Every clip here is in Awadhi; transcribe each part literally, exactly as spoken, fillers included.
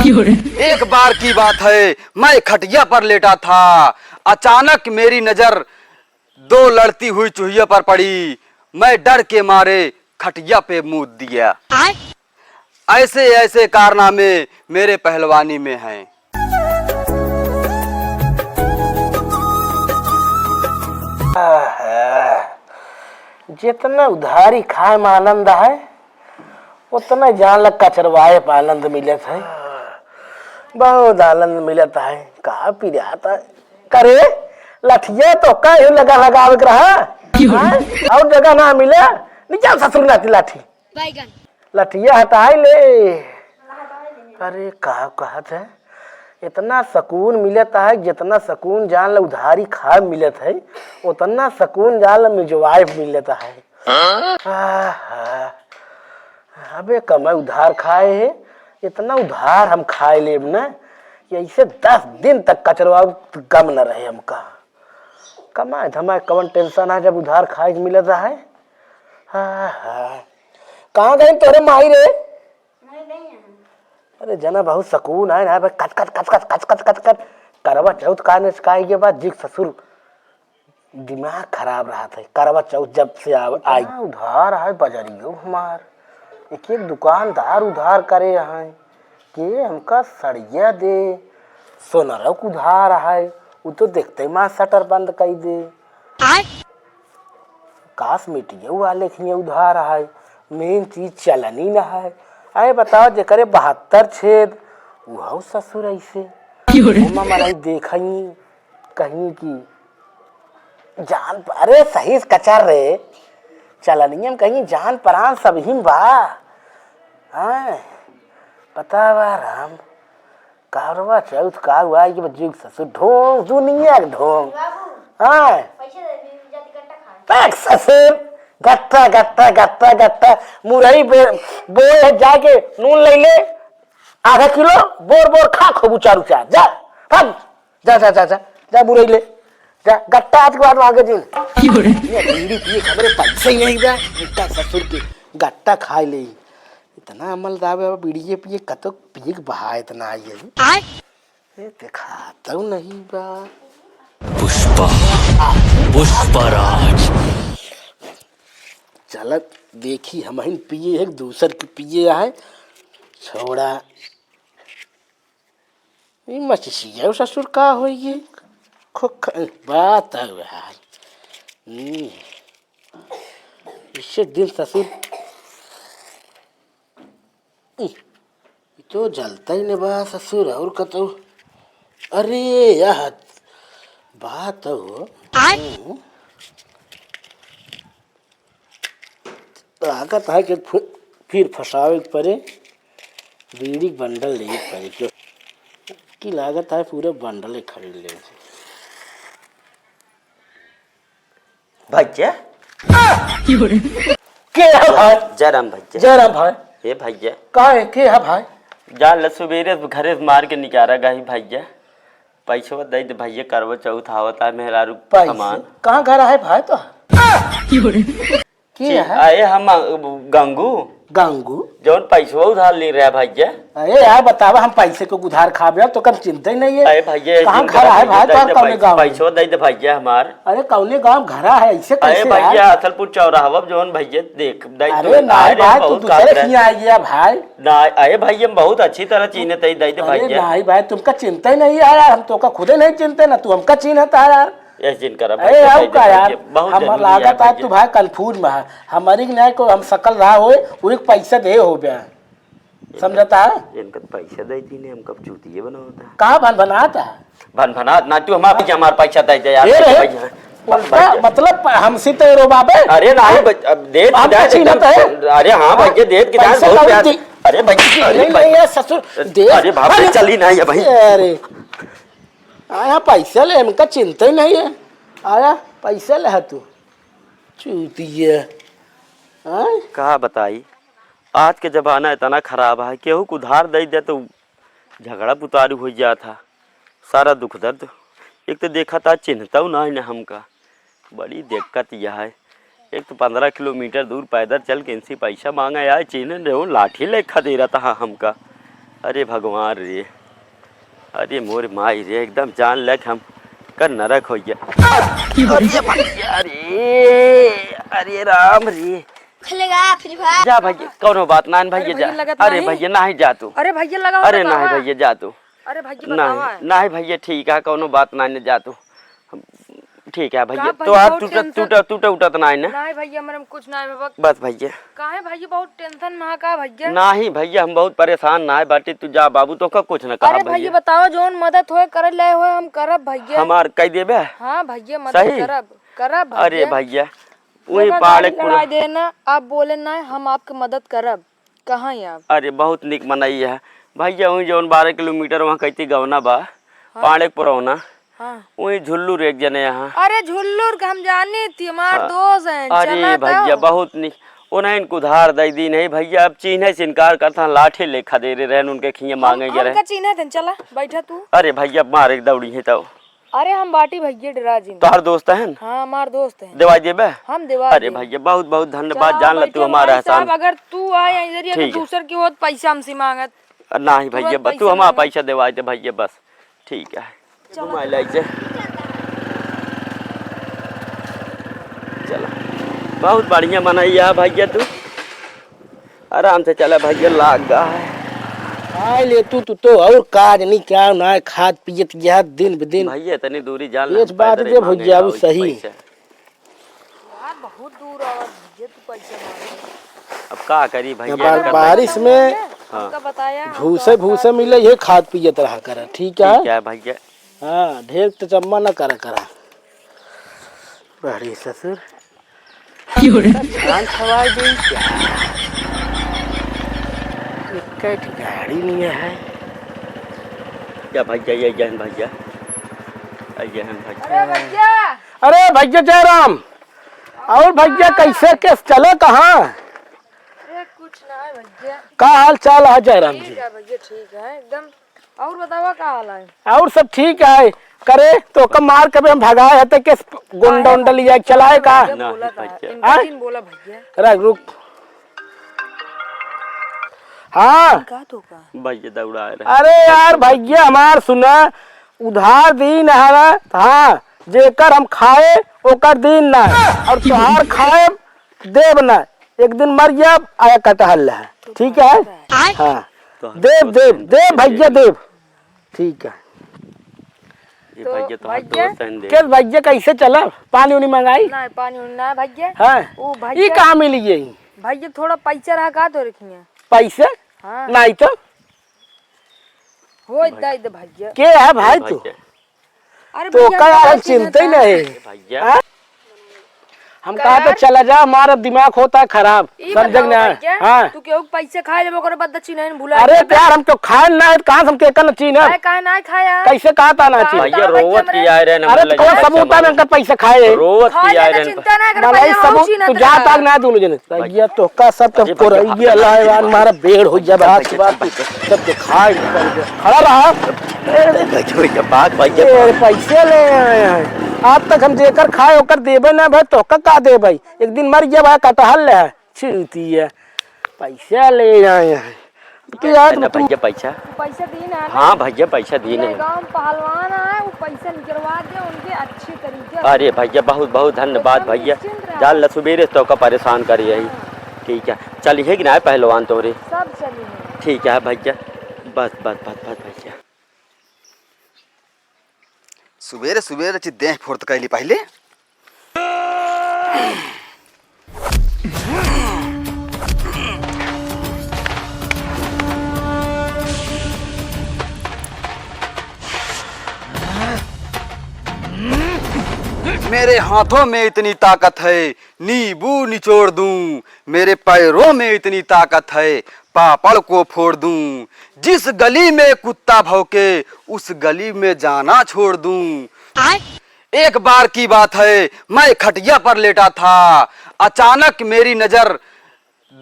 एक बार की बात है, मैं खटिया पर लेटा था, अचानक मेरी नजर दो लड़ती हुई चूहिया पर पड़ी। मैं डर के मारे खटिया पे मूत दिया। ऐसे ऐसे कारनामे मेरे पहलवानी में हैं। आहा, जितना उधारी खाए में आनंद है, उतना जान लग कचरवाए पे आनंद मिलत है। बहुत आनंद मिलत है। का पिरात है? करे, लठिया तो का ही लगा लगावे के रहा? हाँ? और जगह ना मिले, निकाल ससुर नाती लाठी। बैगन। लठिया हटाई ले। अरे का कहत है, इतना सुकून मिलत है, जितना सुकून जान ल उधारी खाए मिलत है, उतना सुकून जान ल मिजवाए मिलत है। आहा। अबे कमाई उधार खाए है, इतना उधार हम खाए लेब न कि ऐसे दस दिन तक कचरवा गम न रहे हमका। कमाए धमाए कवन tension है जब उधार खाए के मिलत है। आहा। कहाँ गई तोरे माई रे? अरे जना बहुत सुकून है ना, कच कच कच कच कच कच कच कच। करवा चौथ का ने का ये बात, जिग ससुर दिमाग खराब रहत है। करवा चौथ जब से आव-, आई। इतना उधार है बजरियो हमार, एक एक दुकानदार उधार करे हैं, के हमका सड़िया दे, सोनरक उधार है, उ तो देखते ही माँ शटर बंद कर दे। आय। कॉस्मेटिक वाले के हियाँ उधार है, मेन चीज चलनी न है। अरे बताओ, जेकरे बहत्तर छेद, उहौ ससुर ऐसे। क्यों रे? ओमा मराई देखई, कहीं की जान प-, अरे सही से कचर रे, चलनियम कहीं जान परान सब ही बा। हाँ, बतावा राम, करवा चौथ का हुआ कि बज्जू के ससुर ढोंग, दुनिया के ढोंग। बाबू, हाँ। पैसे दे, दे, जाती गट्टा खा। पैक ससुर, गट्टा, गट्टा, गट्टा, गट्टा, मुरई बे-, बोए है, जाके नून ले ले, आधा किलो, बोर बोर खा खूब उचार उचार, जा, भाग, जा, जा, जा, जा, जा, मुरई ले, जा, गट्टा आज के बाद मांगे जिन। ये बीड़ी पिए, हमरे पैसे ही नहीं बा, गट्टा ससुर के, गट्टा खाए ले। इतना अमल दावे, अब बीड़िए पिए, कतो पिए के बहाए इतना आई है। आय। ये देखातौ नहीं बा। पुष्पा, पुष्पराज। चलत देखी, हमहिन पिए है, दूसर के पिए है। छोड़ा। ई मचिसिया ससुर का होई ये? खोख-, बात है यार। हम्म। इससे दिन ससुर, ई, ई तो जलता ही न बा ससुर, और कतौ। अरे, यह बात हो। आय। हम्म। लागत है कि फि-, फिर फंसावे के परे, बीड़ी के बंडल ले के परे, क्यों कि लागत है पूरे बंडल ही खरीद ले। भैया। के है भाई? जय राम भैया। जय राम भाई। ए भैया। का है? के है भाई? जान ल सुबेरे से घरे से मार के निकारा गई भैया। पैसवा दे दे भैया, करवा चौथ आवत है, मेहरारू पैसे? सामान। कहाँ घर है भाई तो? के जी, है? आए हम, अ, गंगू। गंगू? जौन पैसवा उधार ले रहा भैया। अरे यार, बतावा, हम पैसे को उधार खाबे, तो कम चिंता ही नहीं है। अरे भैया, कहाँ घर है भाई, तोहर कौने गाँव में? पैसवा दे दे भैया हमार। अरे कौने गाँव घर है, ऐसे कैसे यार? अरे भैया, असलपुर चौराहा जौन भैया, देख, दे अरे दे। नहीं अरे भाई, तू बहुत दूसरे काट रहे। की आ गया भाई। ना, अरे भैया, हम बहुत अच्छी तरह चीन्हे तई दे दे अरे भैया। नहीं भाई, तुमका चिंता ही नहीं है यार, हम तोका खुदे नहीं चिंते ना, तू हमका चिन्हता है यार। ऐसे जिन करा अरे भैया, आओ दे दे का यार, भैया, बहुत हम जरूरी है लागत है भैया। तू भाई confuse में है, हमारी के न्याय को हम सकल रहा होए, वो एक पैसा दे हो बे, समझता है? इनका पैसा दे दी ने, हम कब चूतिए बनावता है। कहाँ भन भनाता है? भन भनात ना, तू हमार पैसा, हमार पैसा दे दे यार, ये रे, भैया। उल्टा, भैया। मतलब हमसे तो रोबाबे? अरे नहीं, हाँ? बच-, अब देख हम किधर कुछ ही ना एकदम, कहे। अरे हाँ हाँ? भैया, देख किधर पैसा बहुत कौड़ी प्यार। दी। अरे भैया, अरे नहीं, भाई। नहीं, ये ससुर, देख। अरे बाप रे, अरे। चली नहीं है भाई। अरे। आया पैसा ले, हमका चिंता ही नहीं है। आया पैसा ले है तू। चूतिया। हाँ? का बताई, आज के जमाना इतना खराब है, केहू के उधार दे दे तो झगड़ा पुतारू हो जात है। सारा दुख दर्द, एक तो देखा था चिन्हता ना है ना हमका, बड़ी दिक्कत यह है। एक तो पन्द्रह किलोमीटर दूर पैदल चल के इनसे पैसा मांगा यार, चिन्ह रहे हो, लाठी लेखा दे रहा था हमका। अरे भगवान रे, अरे मोर माई रे, एकदम जान लग हम कर नरक हो गया। अरे भैया, अरे, अरे राम रे। खेलेगा Free Fire? जा भैया, कौनो बात ना भैया, अरे भैया, जा। लगत अरे नहीं। भैया, नहीं जा तू। अरे भैया, लगा अरे होता नहीं कहाँ? भैया, जा तू। अरे भैया, नहीं, बतावा। नहीं भैया, ठीक है, कौनो बात नहीं, जा तू। ठीक है भैया, का तो भैया, आप बहुत टूटत, tension। टूटत, टूटत, उटत ना है ना? नहीं भैया, हमरे में कुछ ना है बाबा। बस भैया। काहे भैया, बहुत tension में है का भैया? नहीं भैया, हम बहुत परेशान ना है बाटी, तू जा बाबू, तो का कुछ ना कहा अरे भैया, भैया। बताओ, जौन मदद होए, करे ले होए, हम करब भैया। हमार कह देबे? हाँ भैया, मदद सही? करब, करब अरे भैया। भैया, वही देखा, पाड़े गाड़ी पूरा लड़ाई देना, आप बोले ना, हम आपके मदद करब। कहाँ है आप? अरे, बहुत निक मनई है भैया, वहीं जौन बारह किलोमीटर वहाँ कहती गवना बा, हाँ। पाड़े पुरौना, हाँ। वहीं झुल्लू रे एक जने यहाँ। अरे, झुल्लू के हम जानी थी, हमार हाँ। दोस्त हैं, अरे चला भैया, तो। बहुत निक, उन्हें इनको उधार दे दी नहीं भैया, अब चीन्हे से इनकार करता, लाठी लेखा दे रहे रहन, उनके खिए हम, मांगे हम गए रहे। का चीन्हे थे, चला, बैठा तू। अरे भैया, मारे दौड़ी है तो। अरे हम बाटी भैया, डरा जिन। तोहर दोस्त हन? हाँ, हमार दोस्त हैं। देवाई देबे? हम देवा अरे देब। भैया, बहुत बहुत धन्यवाद, चला, जान ला तू बैठा हमारा भाई एहसान। साहब, अगर तू आए इधर ही, अगर ठीक है। दूसर की होत पैसा हमसे मांगत। अरे नाही तू भैया, होत बस तू पैसा हमारा मांगत। पैसा देवाई दे भैया, बस। ठीक है। चला। घुमाए लाई से। चला। बहुत बढ़िया मनई है भैया तू। आराम से चला भैया, लाग गा है। आय ले तू, तू तो और काज नहीं क्या ना, खात पियत गया दिन ब दिन। भैया, इतनी दूरी जान पेट ला, बात पैदल दे ही मांगे भैया, जाओ वो सही। पैसा। यार, बहुत दूर आवा भैया, तू पैसा मांगे। अब का करी भैया, ना, बार-, इनका बारिश में हाँ। हमका बताया, हम भूसे, तो भूसे मिले, ये खात पियत रहा कर, ठीक है? ठीक है भैया। हाँ, ढेर तो चम्मा ना करा करा। बहरी ससुर। क्यों रे? धान खवाई दे क्या? एक गाड़ी नहीं है। क्या भैया, ये जहन भैया, ये जहन भैया। अरे भैया। अरे भैया जयराम, और भैया कैसे केस चले कहाँ? अरे कुछ ना है भैया। का हाल चाल है जयराम जी? ठीक है भैया, ठीक है एकदम। और बतावा का हाल है? और सब ठीक है। करे तो का मार कभी हम भगाए है तो केस गुंडा उंडा लिया के चलाए का? भैया ना, बोला था। भैया। इनका हाँ? दिन बोला भैया। अरे रुक। हाँ। इनका तो का? भैया दौड़ाए रहे। अरे यार भैया हमार सुना, उधार दीन है ना, हाँ, जेकर हम खाए ओकर दीन ना, और तोहार खाए देब ना, एक दिन मर जाब, आया कटहल है, ठीक है? हाँ, तो देब, देब, देब भैया, देब, ठीक है। ये तो भैया, तो भैया, दोस्त हैं, देख। के भैया, कैसे चला? पानी उनी मंगाई? ना, पानी उनी ना, भैया। हाँ। ओ भैया। ई कहाँ मिली ये? भैया, थोड़ा पैसा रहा का तो रखिए। पैसे? हाँ। नहीं तो। हो, दे दे भैया। के है भाई तू? भैया। अरे तो भैया, का हम यार, चिंता ही नहीं। भैया। हाँ? हम कहा तो चला जा, हमारा दिमाग होता है खराब, ई समझे बताओ ना? भैया, हाँ। तू केहू के पैसे खाए लेबो, ओकरे बाद चिन्हन भुला अरे जाबे। यार, हम तो खाए ना है, कहाँ से हम केकर न चिन्हब? अरे काहे ना खाया? कैसे कहा था ना चिन्हब? भैया, रोवत की आए रहे ना, अरे तो कौन सबूत है ना, उनका पैसे खाए? रोवत की आए रहे। चिंता ना कर, भैया, सबूत, तू जा ताक ना दोनों जने। भैया, तोहका सब तो कोरैया लाए वान मारा बेड़ हो जा, बात की बात, सब दिखाई खड़ा रहा। ए, पैसे ले आए हैं। आज तक हम जेकर खाए ओकर देबे ना भाई, तोहका का देबे? एक दिन मर गया भाई, कटहल ले है, छिलती है। पैसा ले आए हैं। तू यार, ना तुम भैया पैसा। पैसा दीन है ना? हाँ भैया, पैसा दीन है। गाँव में पहलवान आए, वो पैसा निकलवा दे उनके अच्छे तरीके से। अरे भैया, बहुत बहुत धन्यवाद एकदम भैया। निश्चिंत रहो। जान ला सुबेरे से तोहका परेशान करी है। हाँ। ठीक है, चलिए कि ना पहलवान तोरे? सब चलिए। ठीक है भैया, बस बस बस बस भैया। सुबेरे सुबेरे अच्छी देह फुर्त कैली पहले। मेरे हाथों में इतनी ताकत है, नींबू निचोड़ दूं। मेरे पैरों में इतनी ताकत है, पापड़ को फोड़ दूं। जिस गली में कुत्ता भौंके, उस गली में जाना छोड़ दूं। एक बार की बात है, मैं खटिया पर लेटा था। अचानक मेरी नजर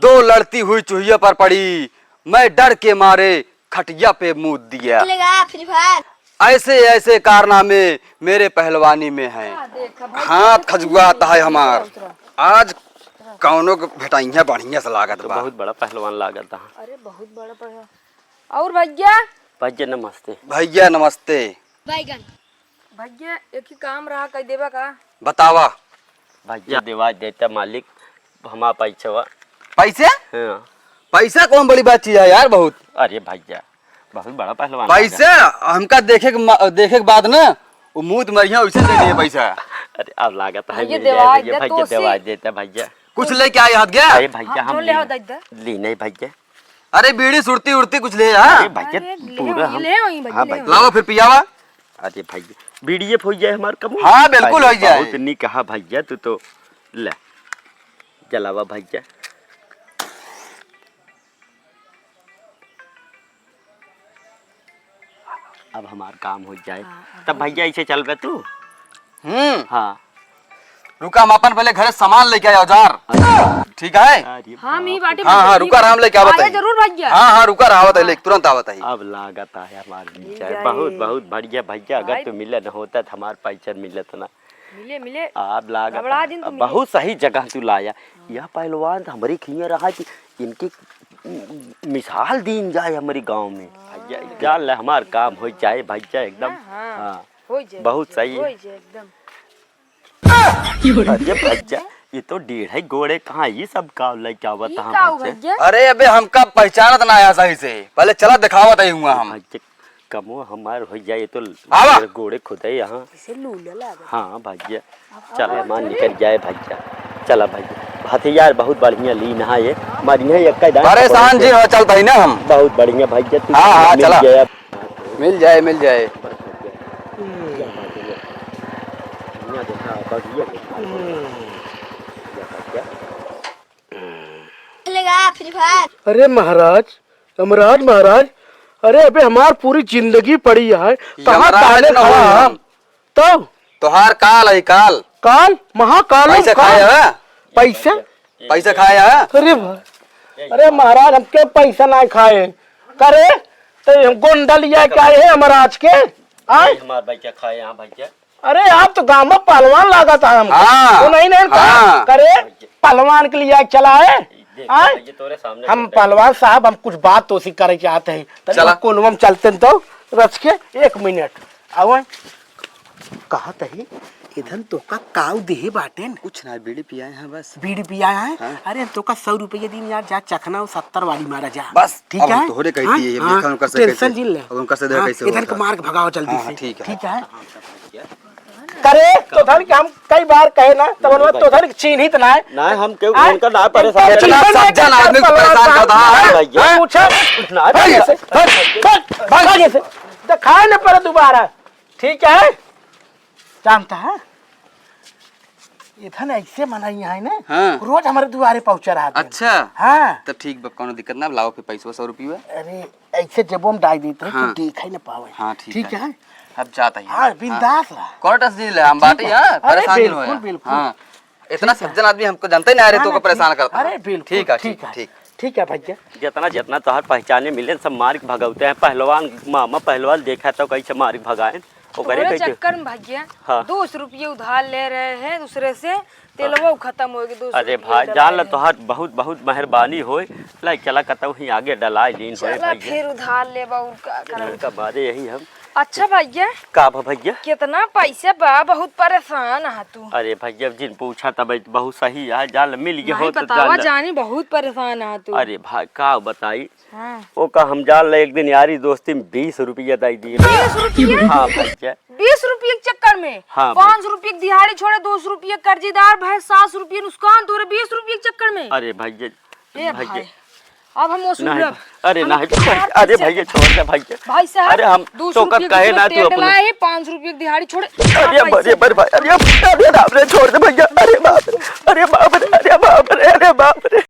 दो लड़ती हुई चूहिया पर पड़ी। मैं डर के मारे खटिया पे मूत दिया। खेलेगा Free Fire? ऐसे ऐसे कारनामे मेरे पहलवानी में हैं। हाँ, देखा भाई, हाथ खजुआता है हमार। आज कौनो के भेटाइया बढ़िया से लागत तो बा। बहुत बड़ा पहलवान लागत बा। अरे बहुत बड़ा पहलवान। और भैया? भैया नमस्ते। भैया नमस्ते। बैगन। भैया, एक ही काम रहा, कई देबा का? बतावा। भैया, देवा देता मालिक, हमार पैसवा। पैसे? हाँ। पैसा कौन बड़ी बात चीज है यार, बहुत। अरे भैया, बहुत बड़ा पहलवान पैसा। हमका देखे के मा-, देखे के बाद ना, वो मुंह तुम्हारी यहाँ वैसे दे दिए पैसा। अरे, अब लागत है भैया, मिल देवा जाए भैया, दे भैया, तो देवा से। देता भैया। कुछ लेके आए हाथ गया? अरे भैया, हाँ, हम जो ले आओ, ले, दे दे। ले नहीं भैया। अरे, बीड़ी, सुरती उरती कुछ ले, हाँ? अरे भैया, अरे, ले पूरा आओ, हम, ले आओ, ये भैया, हाँ ले भैया। आओ। लावा फिर पियावा। अरे भैया, बीड़ीए हो जाए हमार कमो। हाँ, बिल्कुल अरे, हो जाए। बहुत नहीं कहा भैया, तू तो ले, जलावा भैया। अब हमार काम हो जाए। हाँ, अब तब हो भैया, जाए। ऐसे चल बे तू। हम्म। हाँ। रुका, हम अपन पहले घरे सामान लेके आए, औजार। अच्छा। ठीक है? अरे हम ही बाप। बाटे हाँ, हाँ, भैया, रुका, हम लेके आवत अरे, है। जरूर भैया। हाँ, हाँ, रुका, आवत है, हाँ। लेके तुरंत आवत है। अब लागत है हमार मिल मिल जाए। जाए। बहुत, बहुत बढ़िया भैया, अगर भाई। तू मिले न होता तो हमार पैसा मिलत ना। मिले, मिले। अब लागत घबरा है, दिन अब तुम बहुत मिले। सही जगह तू लाया। हाँ। यह पहलवान तो हमरे खिया रहा कि इनके मिसाल दीन जाए हमारे गांव में। हाँ। भैया, जान ले हमार काम हो जाए भैया एकदम। हाँ, हाँ। हाँ। हो जाए, बहुत हो जाए, सही हो है। जाए एकदम। अरे भैया, ये तो डेढ़ है गोड़े, कहाँ ये सब का लेके आवत ई है का हो भैया? भैया? अरे अबे हमका पहचानत ना आया सही से, पहले चला दिखावत है हुआ हम। भैया, कमो हमार हो जाए तो आवा। गोड़े खुदे यहाँ। इसे लूले लागत। हाँ भैया, अब चला अब मान चले। निकल जाए भैया, चला भैया। हथियार बहुत बढ़िया लीन है ये, हमार यहाँ एक का दान परेशान जी हो, चलता ही ना हम। बहुत बढ़िया भैया, तू हाँ, हाँ, मिल चला। गया। मिल जाए, मिल जाए। अरे महाराज, यमराज महाराज, अरे अबे हमार पूरी जिंदगी पड़ी है, कहाँ यमराज ताने न खड़ा होई है? हम। तब? तोहार काल है, काल। काल? महाकाल है, पैसा काल। खाया है? पैसा? पैसा खाया है? अरे भाई, अरे महाराज, हमके पैसा ना खाए। करे, तो हम गोंडा लिया के आए हैं महाराज के? आए? हमार भाई क्या खाए यहाँ भाई क्या? अरे, आप तो गाँव में पहलवान लागत है हमको। हाँ। तो नहीं, नहीं, का हाँ। करे, पहलवान के लिए चला है। देख, आए? ये तोरे सामने हम पहलवान साहब, हम कुछ बात तोसी करे चाहते हैं। तनी चला। कोनवा में चलते हैं तो, रच के, एक मिनट। आओ। कहत ही, इधन तोका काउ देहे बाटेन? कुछ ना, बीड़ी पियाए हैं बस। बीड़ी पियाए हैं? हाँ। अरे, तोका सौ रुपया दिन यार, जा चखना हो, सत्तर वाली मारा जा। बस, ठीक अब है? हम तोहरे कहती हाँ? है, ये हाँ, देखा उनका से tension कैसे, जिन ले। अब उनका से देखा हाँ, कैसे इधन होता के है। मार के भगाओ जल्दी हाँ, हाँ, से। ठीक है। ठीक है? करे, तोधन के हम कई बार कहे ना, तब उनमें तोधन के चिन्हित ना है। ना, हम केहू हाँ? उनका ना परेशान इतना करते। सज्जन आदमी को परेशान करता है। हाँ, भैया। पूछे? ना, भाई, भैया। भाई, भाई, भाई, भाई। दिखाए न पड़े दोबारा। ठीक है? जानता है? इधर ऐसे मनई है ना, हाँ। रोज हमारे दुआरे पहुंचा रहा था। अच्छा। हाँ। तो ठीक बा, कोनो दिक्कत ना, लाओ फिर पैसवा सौ रुपया। अरे, ऐसे जब हम डाल देते हैं, हाँ। तो देख ही ना पावे। हाँ, ठीक ठीक है। है? अब जाता ही। हाँ, हाँ। बिंदास रहा। कोनो tension नहीं ले, हम ठीक बाटे है। यहाँ, अरे, परेशान नहीं बिल्कुल, होया। बिल्कुल। हाँ। इतना ठीक है। सज्जन आदमी हमको जानते ही ना रहे, हाँ, तो ना, को परेशान ठीक। करता। अरे, बिल्कुल, ठीक है, ठीक ठीक, है। ठीक। ठीक है, भैया। जितना, जितना तोहार पहचाने मिले, सब मार के भगावते हैं। पहलवान, मामा पहलवान देखा तो कैसे मार के भगाए। ओकरे तोहरे कैसे? चक्कर में भैया, हाँ। दो सौ रुपये उधार ले रहे हैं दूसरे से, तेलवा खत्म हो गई, दो सौ अरे रुपये भाई, डलाए जान ल हैं। तोहार बहुत, बहुत मेहरबानी होय। लाई चला कतौ ही आगे डलाए लीन होय चला भैया। फिर उधार लेबा और का करब। इनका मारे यही हम। अच्छा भैया। का बा भैया? कितना पैसे बा? बहुत परेशान है तू। अरे भैया, जिन पूछा तब बहुत सही है, जान ल मिल गए नहीं हो तो बतावा जान ल। जानी, बहुत परेशान है तू। अरे भाई, का बताई? हाँ। ओका हम जान ले एक दिन यारी दोस्ती में बीस रुपया दे दिए। बीस रुपया? हाँ भैया। बीस रुपये के चक्कर में? हाँ भाई। पाँच सौ रुपये की दिहाड़ी छोड़े, दो सौ रुपये कर्जीदार भय, सात सौ रुपये नुकसान तोरे बीस रुपये के चक्कर में। अरे भैया, ए भैया। भाई, अब हम वसूल नहीं, लेब। अरे हम नहीं, अरे भैया, छोड़ दे भैया। भाई साहब, अरे हम दो सौ तो रुपये कहे की ना तू तेल अपने डलाए, पाँच सौ रुपये की दिहाड़ी छोड़े। अरे हाँ, अरे भाई। अरे बाप रे, अरे बाप रे, छोड़ दे भैया। अरे बाप रे, अरे बाप रे, अरे बाप रे, अरे बाप रे।